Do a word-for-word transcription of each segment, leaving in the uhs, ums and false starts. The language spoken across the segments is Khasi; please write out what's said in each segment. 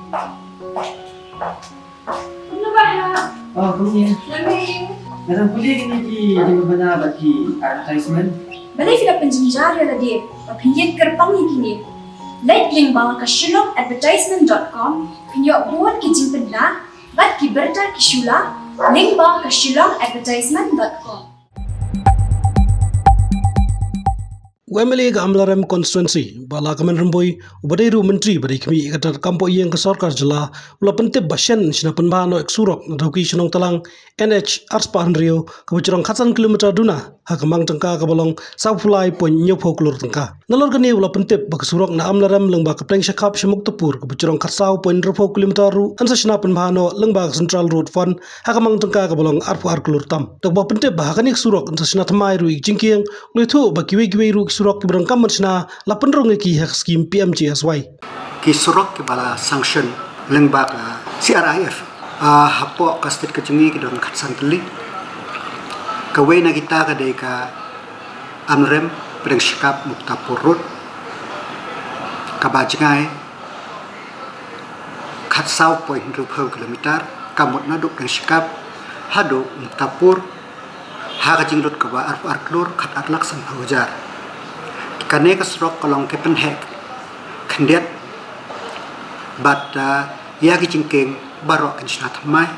Kumno ba ha? Oh, kumne. Nga dang pule kine ki jingbna bad ki advertisement. Balei phi la pynjynjar ïa lade ba phin ïeng kyrpang ïa kine? Leit lyngba ka shillong advertisement dot com, phin ïoh bun ki jingpynbna bad ki bynta ki shu la, lyngba ka shillong advertisement dot com. U M L A ka Amlarem Constituency, Bah Lahkmen Rymbui, uba dei ruh u Myntri ba dei khmih ïa ka tnat kam pohïing ka sorkar jylla, u la pyntip ba shen shna pynbha noh ïa ka surok na Dawki Shnong Talang, N H arspah hynriew, kaba jrong khatsan kilometer duna ha ka mang tyngka kaba long sawphew lai point hynñiewphew klur tyngka. Nalor kane u la pyntip ba ka surok na Amlarem lyngba ka Pdeng Shakhap sha Muktapur kaba jrong khatsaw point hynriewphew kilometer ruh yn sa shna pynbha noh lyngba ka Central Road Fund ha ka mang tyngka kaba long arphew ar klur tam. Da kaba pyntip ba ha kane ka surok yn sa shna thymmai ruh ïa ki jingkieng, u la ïathuh ba kiwei kiwei ruh ki surok kiba donkam ban shna la pynrung ïa ki ha ka skim P M G S Y. Ki surok kiba la sanction lyngba ka C R I F, ah, hapoh ka state ka jong ngi ki don khatsan tylli. Kawei na kita ka dei ka Amlarem, Pdeng Shakhap, Muktapur Road, kaba jngai khatsaw point hynriewphew kilometer, ka mut naduh Pdeng Shakhap haduh Muktapur, ha ka jinglut kaba arphew ar klur khatar lak sanphew hajar. Kane ka surok ka long ka pynheh khyndiat bad, ah, ïa ki jingkieng baroh kin shna thymmai,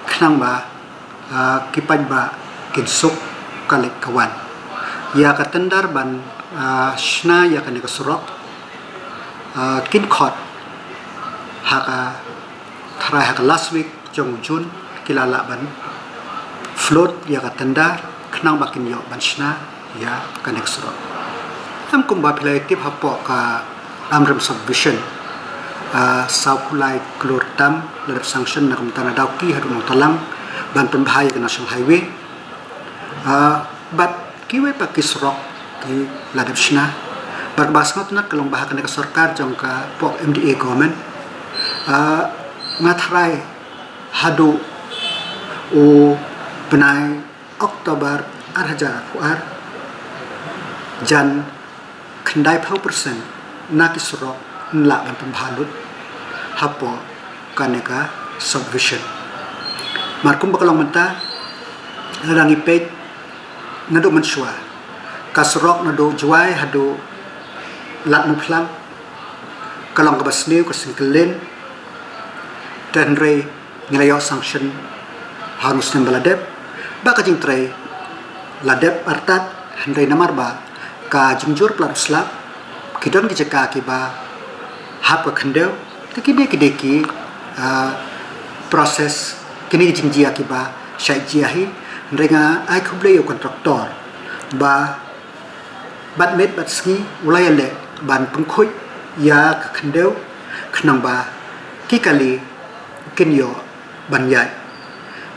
khnang ba, ah, ki paidbah kin suk ka leit ka wan. Ïa ka tender ban, ah, shna ïa kane ka surok, ah, kin khot ha ka tharai ha ka last week jong u June, ki la lah ban float ïa ka tender khnang ba kin ïoh ban shna ïa kane ka surok. Em kumba phi la ïa tip hapoh ka Amlarem Subdivision, ah, sawphew lai klur tam la dep sanction na ka bynta na Dawki haduh Nongtalang ban pynbha ïa ka National Highway. Ah, bad kiwei pat ki surok ki la dep shna. Bad kaba sngewtynnat ka long ba ha kane ka sorkar jong ka poh M D A government, ah, nga tharai haduh u bnai October ar hajar arphew ar, jan khyndaiphew percent na ki surok yn lah ban pynbha lut hapoh kane ka subdivision. Mar kumba ka long mynta, lada ngi peit naduh mynshuwa, ka surok naduh Jowai haduh Lad Muphlang ka long kaba sniew, ka single lane. Te hynrei ngi la ïoh sanction ha u snem ba la dep, ba ka jingtrei la dep artat, hynrei namar ba ka jingjur palat u slap, ki don ki jaka kiba hap ka khyndew, te kine ki dei ki, ah, process, kine ki jingjia kiba shait jia hi. Hynrei nga ai khublei ïa u kontraktor ba bad miet bad sngi u la ïaleh ban pynkhuid ïa ka khyndew khnang ba ki kali kin ïoh ban ïaid.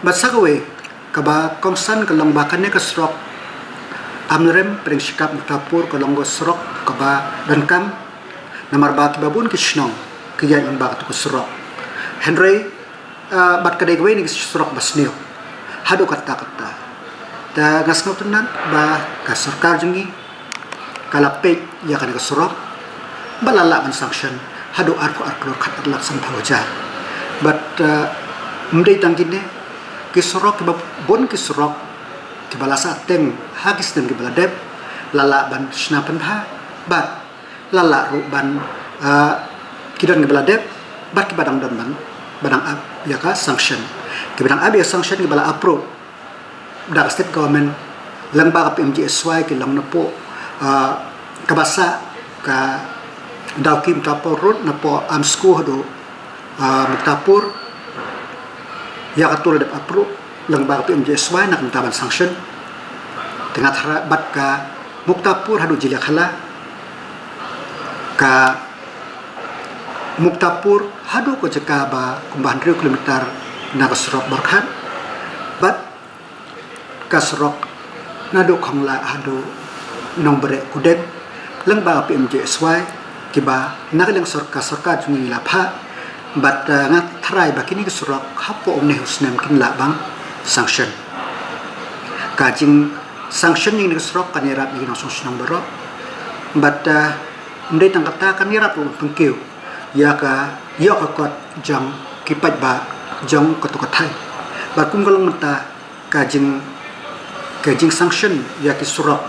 Bad sa kawei kaba kongsan ka long ba kane ka surok Amlarem Pdeng Shikap Muktapur ka long ka surok kaba donkam, namar ba kiba bun ki shnong ki ïaid lyngba katu ka surok. Hynrei, ah, bad ka dei kawei na ki surok ba sniew haduh katta katta. Te nga sngewtynnat ba ka sorkar jong ngi ka la peit ïa kane ka surok bad la lah ban sanction haduh arphew ar klur khatar lak sanphew hajar. Bad, ah, ym dei tang kine, ki surok kiba bun, ki surok kiba la sah teng ha ki snem kiba la dep la lah ban shna pynbha bad la lah ruh ban, ah, ki don kiba la dep bad kiba dang don ban, ba dang ap ïa ka sanction. Kiba dang ap ïa ka sanction kiba la approve da ka state government lyngba ka P M G S Y ki long napoh, ah, kaba sah ka Dawki Muktapur Road napoh Amsku haduh, ah, Muktapur, ïa katu la dep approve lyngba ka P M G S Y na ka bynta ban sanction. Te nga tharai bad ka Muktapur haduh Jiliakhla, ka Muktapur haduh ka jaka ba kumba hynriew kilometer na ka surok Borkhat, bad ka surok naduh Khonglah haduh Nongbreh Kudem, lyngba ka P M G S Y, kiba na ka liang sorkar, sorkar jong ngi la phah, bad, eh, nga tharai ba kine ki surok hapoh une u snem kin lah ban sanction. Ka jingsanction ïa kine ki surok kan ïarap ïa ki nongshong shnong baroh, bad, eh, ym dei tang kata, kan ïarap ruh ban pynkiew ïa ka ïoh ka kot jong ki paidbah jong katto ka thaiñ. Bad kum ka long mynta ka jing ka jing sanction ïa ki surok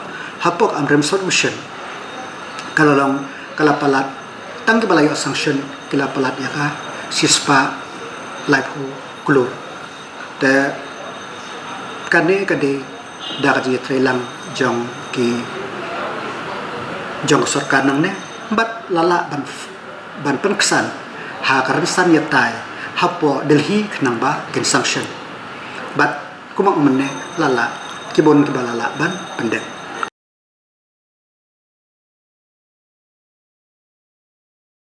hapoh Umrem South Mission ka la long ka la palat, tang kiba la ïoh sanction ki la palat ïa ka shispah laiphew klur. Te kane ka dei da ka jingïatreilang jong ki jong ka sorkar nangne bad la lah ban ban pynksan ha ka rynsan ïatai hapoh Delhi khnang ba kin sanction. Bad kumba mynne la lah ki bun kiba la lah ban pyndep.